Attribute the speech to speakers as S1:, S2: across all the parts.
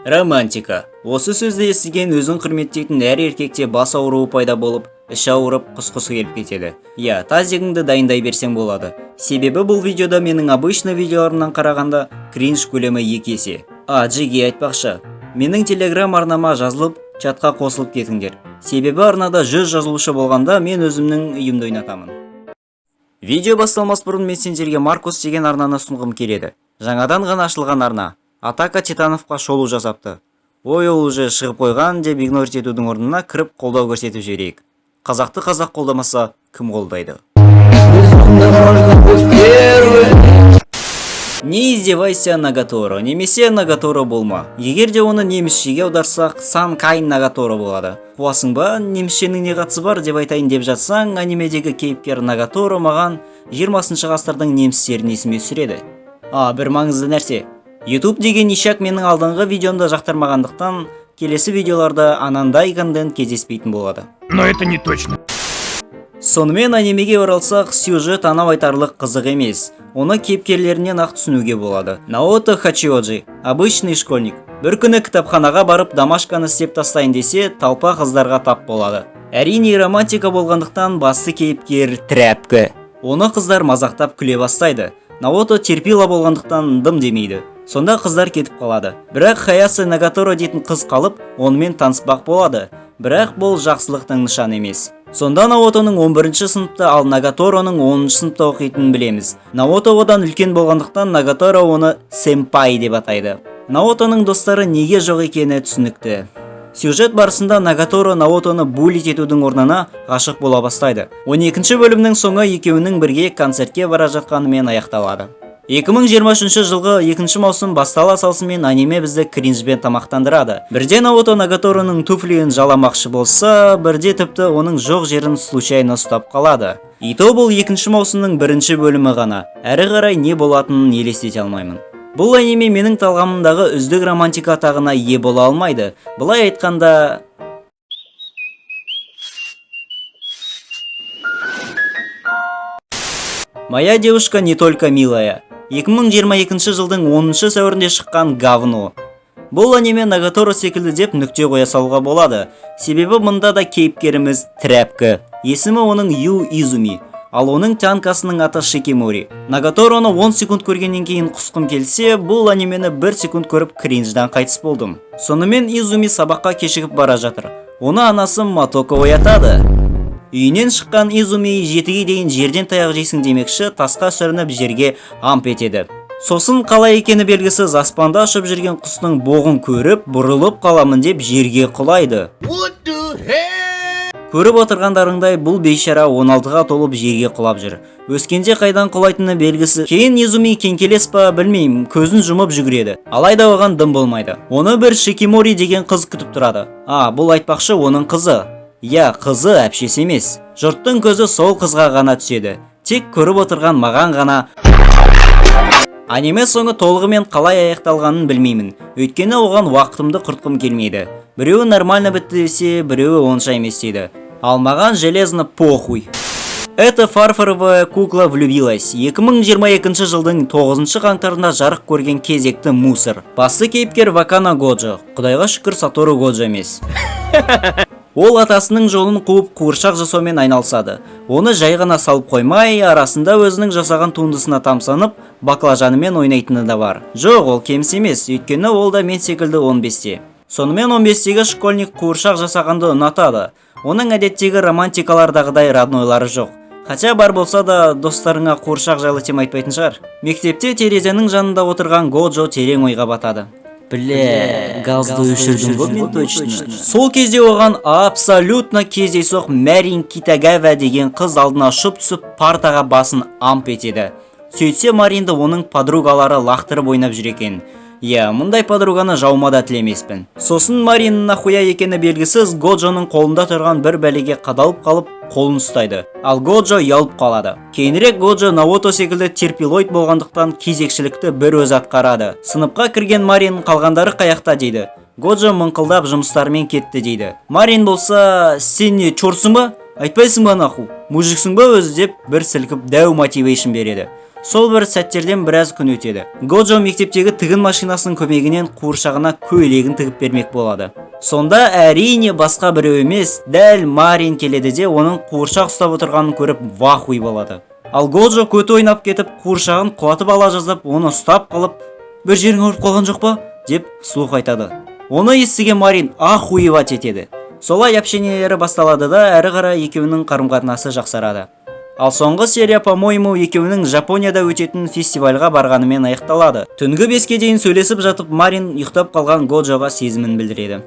S1: Романтика. Осы сөзді естіген өзін құрметтейтін әр еркекте бас ауруы пайда болып, іші ауырып, құсқысы келіп кетеді. Иә, тазигіңді дайындай берсең болады. Себебі бұл видеода менің обычный видеоларымнан қарағанда кринж көлемі 2 есе. А, Джиги, айтпақшы, менің телеграм арнама жазылып, чатқа қосылып кетіңдер. Себебі арнада 100 жазылушы болғанда, мен өзімнің үйімді ойнатамын. Видео басталмас бұрын мен сендерге Маркус деген арнаны ұсынғым келеді. Жаңадан ғана ашылған арна. Атака Титановқа шолу жасапты. Ой, ол уже шығып қойған деп игнорить етудің орнына кіріп, қолдау көрсетіп жіберейік. Қазақты қазақ қолдамаса, кім қолдайды?
S2: Безумно можно быть первым.
S1: Не издевайся, Нагаторо немесе Нагаторо болма. Егер де оны немісшеге аударсақ, Sei kein Нагаторо болады. Қуасың ба, немісшенің не қатысы бар деп айтайын деп жатсаң, анимедегі кейіпкер Нагаторо маған 20 ғасырдың немістерін есіме түсіреді. А, бір маңызды нәрсе. YouTube деген ишак менің алдыңғы видеомды жақтырмағандықтан, келесі видеоларда анандай контент кездеспейтін болады.
S3: Но это не точно.
S1: Сонымен, анимеге оралсақ, сюжет анау айтарлық қызық емес. Оны кейіпкерлерінен ақ түсінуге болады. Наото Хачиоджи, обычный школьник. Бір күні кітапханаға барып, домашканы істеп тастайын десе, толпа қыздарға тап болады. Әрине, романтика болғандықтан, басты кейіпкер тряпка. Оны қыздар мазақтап күле бастайды. Наото терпила болғандықтан, дым демейді. Сонда қыздар кетіп қалады. Бірақ Хаясы Нагаторо дейтін қыз қалып, онымен таныспақ болады. Бірақ бұл жақсылықтың нышаны емес. Сонда Наотоның 11 сыныпта, ал Нагатороның 10 сыныпта оқитынын білеміз. Наото одан үлкен болғандықтан, Нагаторо оны сэмпай деп атайды. Наотоның достары неге жоқ екені түсінікті. Сюжет барысында Нагаторо Наотоны булить етудің орнына ғашық бола бастайды. 12 бөлімнің соңы екеуінің бірге концертке бара жатқанымен аяқталады. 2023 жылғы екінші маусым бастала салысымен аниме бізді кринжбен тамақтандырады. Бірде Наото Нагатороның туфлиін жаламақшы болса, бірде тіпті оның жоқ жерін случайно ұстап қалады. И то бұл екінші маусымның бірінші бөлімі ғана. Әрі қарай не болатынын елестете алмаймын. Бұл аниме менің талғамымдағы үздік романтика атағына ие бола алмайды. Былай айтқанда, Моя девушка не только милая. 2022 жылдың 10 сәуірінде шыққан говно. Бұл аниме Нагаторо секілді деп нүкте қоя салуға болады. Себебі мұнда да кейіпкеріміз тряпка. Есімі оның Ю Изуми. Ал оның тянкасының аты Шикимори. Нагатороны 10 секунд көргеннен кейін құсқым келсе, бұл анимені 1 секунд көріп, кринждан қайтыс болдым. Сонымен, Изуми сабаққа кешігіп бара жатыр. Оны анасы Матоко оятады. Үйінен шыққан Изуми 7-ге дейін жерден таяқ жейсің демекші, тасқа сүрініп, жерге амп етеді. Сосын қалай екені белгісіз аспанда ұшып жүрген құстың боғын көріп, бұрылып қаламын деп жерге құлайды.
S3: What the hell?
S1: Көріп отырғандарыңдай, бұл бейшара 16-ға толып, жерге құлап жүр. Өскенде қайдан құлайтыны белгісіз. Кейін Изуми кеңкелес па, білмеймін, көзін жұмып жүгіреді. Алайда оған дым болмайды. Оны бір Шикимори деген қыз күтіп тұрады. А, бұл, айтпақшы, оның қызы. Иә, қызы, әпшесі емес. Жұрттың көзі сол қызға ғана түседі. Тек көріп отырған маған ғана. Аниме соңы толығымен қалай аяқталғанын білмеймін. Өйткені оған уақытымды құртқым келмейді. Біреуі нормально бітті десе, біреуі онша емес дейді. Ал маған железно похуй. Это фарфоровая кукла влюбилась. 2022 жылдың 9 қаңтарында жарық көрген кезекті мусор. Басты кейіпкер Вакана Годжо. Құдайға шүкір, Сатору Годжо емес. Ол атасының жолын қуып, қуыршақ жасаумен айналысады. Оны жай ғана салып қоймай, арасында өзінің жасаған туындысына тамсанып, баклажанымен ойнайтыны да бар. Жоқ, ол кеміс емес, өйткені ол да мен секілді 15-те. Сонымен, 15-тегі школьник қуыршақ жасағанды ұнатады. Оның әдеттегі романтикалардағыдай роднойлары жоқ. Хотя бар болса да, достарыңа қуыршақ жайлы тема айтпайтын шығар. Мектепте терезенің жанында отырған Годжо терең ойға батады. Бля, газды өшірдім ғой мен точно. Сол кезде оған абсолютно кездейсоқ Мәрин Китагава деген қыз алдына ұшып түсіп, партаға басын амп етеді. Сөйтсе, Маринді оның подругалары лақтырып ойнап жүр екен. Иә, мұндай подруганы жауыма да тілемеспін. Сосын Марин нахуя екені белгісіз Годжоның қолында тұрған бір бәлеге қадалып қалып, қолын ұстайды. Ал Годжо ұялып қалады. Кейінірек Годжо Наото секілді терпилоид болғандықтан, кезекшілікті бір өзі атқарады. Сыныпқа кірген Марин қалғандары қаяқта дейді. Годжо мыңқылдап, жұмыстарымен кетті дейді. Марин болса, сен не, чёртсың ба? Айтпайсың ба нахуй? Мужиксің ба өзі деп бір сілкіп, дәу мотивейшн береді. Сол бір сәттерден біраз күн өтеді. Годжо мектептегі тігін машинасының көмегінен қуыршағына көйлегін тігіп бермек болады. Сонда, әрине, басқа біреу емес, дәл Марин келеді де, оның қуыршақ ұстап отырғанын көріп, в ахуй болады. Ал Годжо көті ойнап кетіп, қуыршағын құлатып ала жаздап, оны ұстап қалып, «Бір жерің ауырып қалған жоқ па?» деп вслух айтады. Оны естіген Марин охуевать етеді. Солай общениелері басталады да, әрі қарай екеуінің қарым-қатынасы жақсарады. Ал соңғы серия, по-моему, екеуінің Жапонияда өтетін фестивальға барғанымен аяқталады. Түнгі 5-ке дейін сөйлесіп жатып, Марин ұйықтап қалған Годжоға сезімін білдіреді.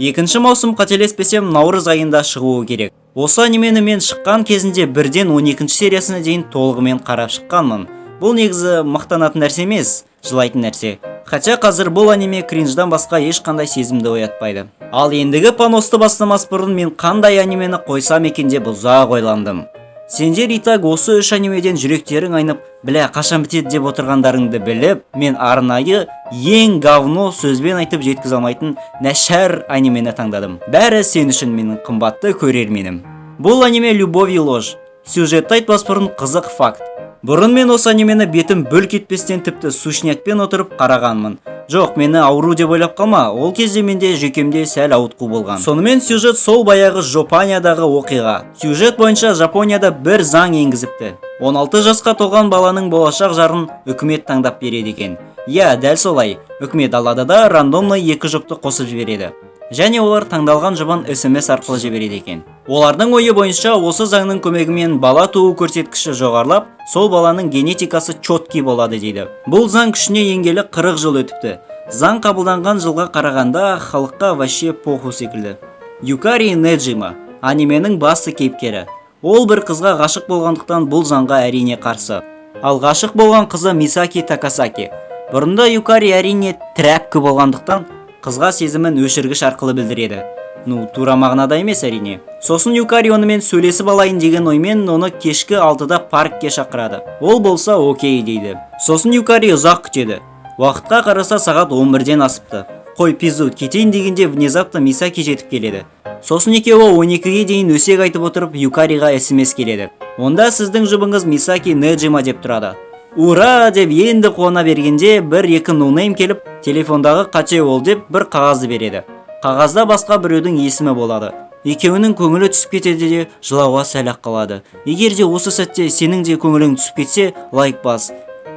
S1: Екінші маусым, қателеспесем, наурыз айында шығуы керек. Осы анимені мен шыққан кезінде бірден 12 сериясына дейін толығымен қарап шыққанмын. Бұл негізі мақтанатын нәрсе емес, жылайтын нәрсе. Хотя қазір бұл аниме кринждан басқа ешқандай сезімді оятпайды. Ал ендігі поносты бастамас бұрын мен қандай анимені қойсам екен деп ұзақ ойландым. Сендер и так осы үш анимеден жүректерің айнып, «Бля, қашан бітеді?» деп отырғандарыңды біліп, мен арнайы ең говно, сөзбен айтып жеткізе алмайтын нашар анимені таңдадым. Бәрі сен үшін, менің қымбатты көрерменім. Бұл аниме — «Любовь и ложь». Сюжетті айтпас бұрын қызық факт. Бұрын мен осы анимені бетім бүлк етпестен, тіпті сушнякпен отырып қарағанмын. Жоқ, мені ауру деп ойлап қалма, ол кезде менде жүйкемде сәл ауытқу болған. Сонымен, сюжет сол баяғы Жопаниядағы оқиға. Сюжет бойынша, Жапонияда бір заң енгізіпті. 16 жасқа толған баланың болашақ жарын үкімет таңдап береді екен. Иә, дәл солай. Үкімет алады да, рандомно екі жұпты қосып жібереді. Және олар таңдалған жұбын СМС арқылы жібереді екен. Олардың ойы бойынша, осы заңның көмегімен бала туу көрсеткіші жоғарылап, сол баланың генетикасы четкий болады дейді. Бұл заң күшіне енгелі 40 жыл өтіпті. Заң қабылданған жылға қарағанда, халыққа вообще похуй секілді. Юкари Неджима — анименің басты кейіпкері. Ол бір қызға ғашық болғандықтан, бұл заңға, әрине, қарсы. Ал ғашық болған қызы — Мисаки Такасаки. Бұрында Юкари, әрине, тряпка болғандықтан, қызға сезімін өшіргіш арқылы білдіреді. Ну, тура мағынада емес, әрине. Сосын Юкари онымен сөйлесіп алайын деген оймен оны кешкі 6-да паркке шақырады. Ол болса, «Окей» дейді. Сосын Юкари ұзақ күтеді. Уақытқа қараса, сағат 11-ден асыпты. Қой, пизду, кетейін дегенде, внезапно Мисаки жетіп келеді. Сосын екеуі 12-ге дейін өсек айтып отырып, Юкариға СМС келеді. Онда «Сіздің жұбыңыз Мисаки Неджима» деп тұрады. «Ура!» деп енді қуана бергенде, бір екі ноунейм келіп, «Телефондағы қате ол» деп бір қағазды береді. Қағазда басқа біреудің есімі болады. Екеуінің көңілі түсіп кетеді де, жылауға сәл ақ қалады. Егер де осы сәтте сенің де көңілің түсіп кетсе, лайк бас.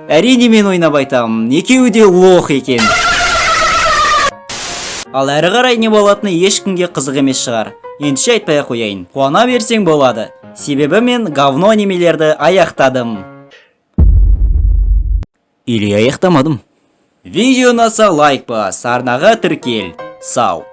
S1: Әрине, мен ойнап айтамын, екеуі де лох екен. Ал әрі қарай не болатыны ешкімге қызық емес шығар. Ендеше айтпай ақ қояйын. Қуана берсең болады. Себебі мен говно анимелерді аяқтадым. Или аяқтамадым. Видео ұнаса, лайк бас, арнаға тіркел. Сау.